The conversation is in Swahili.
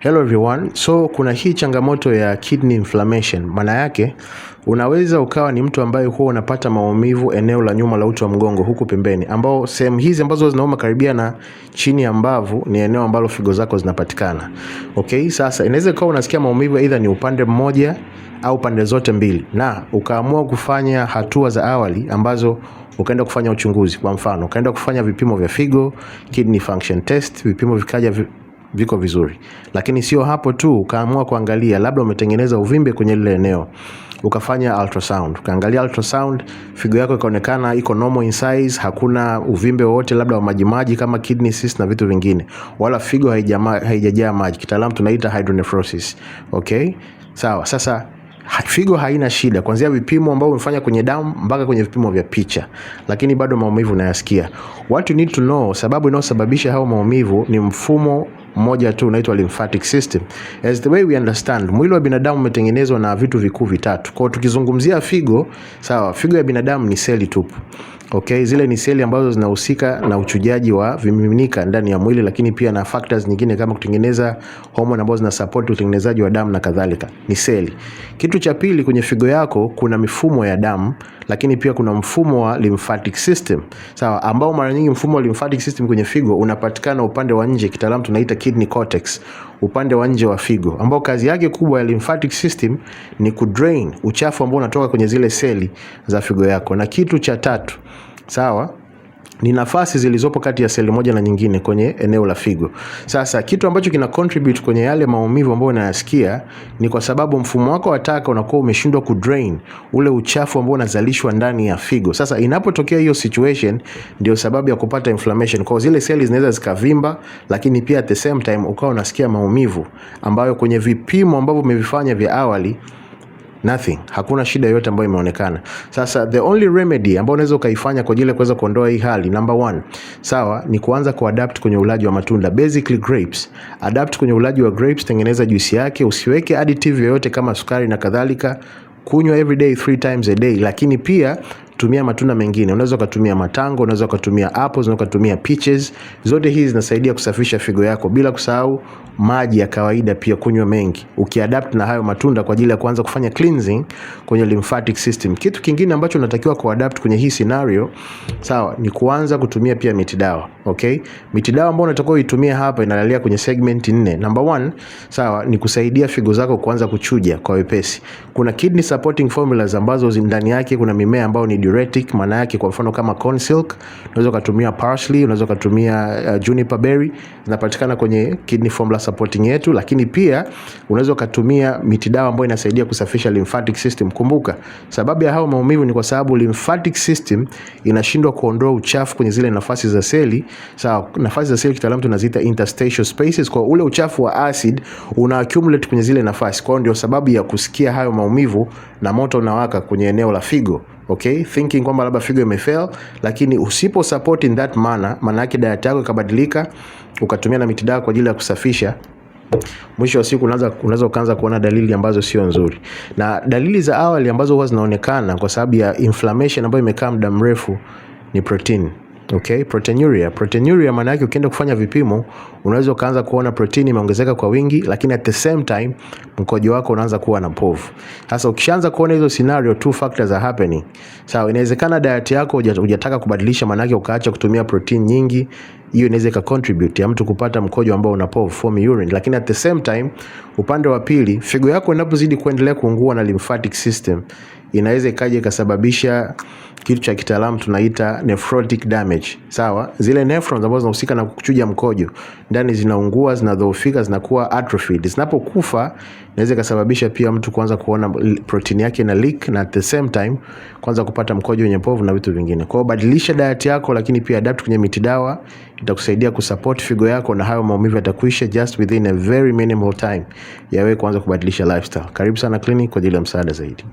Hello everyone. So kuna hii changamoto ya kidney inflammation. Maana yake unaweza ukawa ni mtu ambaye huwa unapata maumivu eneo la nyuma la uti wa mgongo huku pembeni, ambao sehemu hizi ambazo zinauma karibia na chini ya mbavu ni eneo ambalo figo zako zinapatikana. Okay, sasa inaweza ikawa unasikia maumivu aidha ni upande mmoja au pande zote mbili, na ukaamua kufanya hatua za awali ambazo ukaenda kufanya uchunguzi. Kwa mfano, ukaenda kufanya vipimo vya figo, kidney function test, vipimo vikaja viko vizuri. Lakini sio hapo tu, ukaamua kuangalia labda umetengeneza uvimbe kwenye lile eneo, ukafanya ultrasound, ukaangalia ultrasound, figo yako ikaonekana iko normal in size, hakuna uvimbe wowote labda wa majimaji kama kidney cyst na vitu vingine, wala figo haijajaa maji, kitaalamu tunaita hydronephrosis. Okay, sawa. Sasa figo haina shida kuanzia vipimo ambavyo umefanya kwenye damu mpaka kwenye vipimo vya picha, lakini bado maumivu unayasikia. What you need to know, sababu inayosababisha hao maumivu ni mfumo mmoja tu unaitwa lymphatic system. As the way we understand, mwili wa binadamu umetengenezwa na vitu vikuu vitatu. Kwa tukizungumzia figo, sawa, figo ya binadamu ni seli tupu. Okay, zile ni seli ambazo zinahusika na uchujaji wa vimiminika ndani ya mwili, lakini pia na factors nyingine kama kutengeneza hormone ambazo zina support utengenezaji wa damu na kadhalika. Ni seli. Kitu cha pili, kwenye figo yako kuna mifumo ya damu, lakini pia kuna mfumo wa lymphatic system. Sawa, ambao mara nyingi mfumo wa lymphatic system kwenye figo unapatikana upande wa nje, kitaalamu tunaita kidney cortex, upande wa nje wa figo, ambao kazi yake kubwa ya lymphatic system ni kudrain uchafu ambao unatoka kwenye zile seli za figo yako. Na kitu cha tatu, sawa, ni nafasi zilizopo kati ya seli moja na nyingine kwenye eneo la figo. Sasa kitu ambacho kina contribute kwenye yale maumivu ambayo unayasikia ni kwa sababu mfumo wako wa taka unakuwa umeshindwa kudrain ule uchafu ambao unazalishwa ndani ya figo. Sasa inapotokea hiyo situation, ndio sababu ya kupata inflammation. Kwa zile seli zinaweza zikavimba, lakini pia at the same time ukawa unasikia maumivu ambayo kwenye vipimo ambavyo umevifanya vya awali nothing, hakuna shida yoyote ambayo imeonekana. Sasa the only remedy ambayo unaweza ukaifanya kwa ajili ya kuweza kuondoa hii hali, number one, sawa, ni kuanza kuadapt kwenye ulaji wa matunda, basically grapes. Adapt kwenye ulaji wa grapes, tengeneza juisi yake, usiweke additive yoyote kama sukari na kadhalika. Kunywa every day, three times a day, lakini pia tumia matunda mengine. Unaweza ukatumia matango, unaweza ukatumia apples, unaweza ukatumia peaches. Zote hizi zinasaidia kusafisha figo yako, bila kusahau maji ya kawaida pia kunywa mengi, ukiadapt na hayo matunda kwa ajili ya kuanza kufanya cleansing kwenye lymphatic system. Kitu kingine ambacho unatakiwa kuadapt kwenye hii scenario, sawa, ni kuanza kutumia pia miti dawa. Okay, miti dawa ambayo unatakiwa uitumie hapa inalalia kwenye segment nne. Number one, sawa, ni kusaidia figo zako kuanza kuchuja kwa wepesi. Kuna kidney supporting formulas ambazo ndani yake kuna mimea ambayo ni diuretic, maana yake kwa mfano kama corn silk, unaweza ukatumia parsley, unaweza ukatumia juniper berry, zinapatikana kwenye kidney formula supporting yetu, lakini pia unaweza ukatumia miti dawa ambayo inasaidia kusafisha lymphatic system. Kumbuka, sababu ya hao maumivu ni kwa sababu lymphatic system inashindwa kuondoa uchafu kwenye zile nafasi za seli. Sawa, nafasi za seli kitaalamu tunaziita interstitial spaces, kwa ule uchafu wa acid una accumulate kwenye zile nafasi. Kwa hiyo ndio sababu ya kusikia hayo maumivu na moto unawaka kwenye eneo la figo. Okay, thinking kwamba labda figo imefail, lakini usipo support in that manner, maana yake diet yako ikabadilika, ukatumia na miti dawa kwa ajili ya kusafisha, mwisho wa siku unaweza ukaanza kuona dalili ambazo sio nzuri, na dalili za awali ambazo huwa zinaonekana kwa sababu ya inflammation ambayo imekaa muda mrefu ni protein. Okay, proteinuria. Proteinuria maana yake ukienda kufanya vipimo unaweza ukaanza kuona protini imeongezeka kwa wingi, lakini at the same time mkojo wako unaanza kuwa na povu. Sasa ukishaanza kuona hizo scenario, two factors are happening. Sawa, inawezekana diet yako hujataka kubadilisha, maana yake ukaacha kutumia protein nyingi, hiyo inaweza ika contribute ya mtu kupata mkojo ambao una povu, foamy urine. Lakini at the same time, upande wa pili, figo yako inapozidi kuendelea kuungua na lymphatic system inaweza ikaja ikasababisha kitu cha kitaalamu tunaita nephrotic damage. Sawa, zile nephrons ambazo zinahusika na kuchuja mkojo ndani zinaungua, zinadhoofika, zinakuwa atrophied. Zinapokufa inaweza ikasababisha pia mtu kuanza kuona protein yake ina leak na at the same time kuanza kupata mkojo wenye povu na vitu vingine. Kwa hiyo badilisha diet yako, lakini pia adapt kwenye miti dawa, itakusaidia kusupport figo yako na hayo maumivu yatakuisha just within a very minimal time ya wewe kuanza kubadilisha lifestyle. Karibu sana clinic kwa ajili ya msaada zaidi.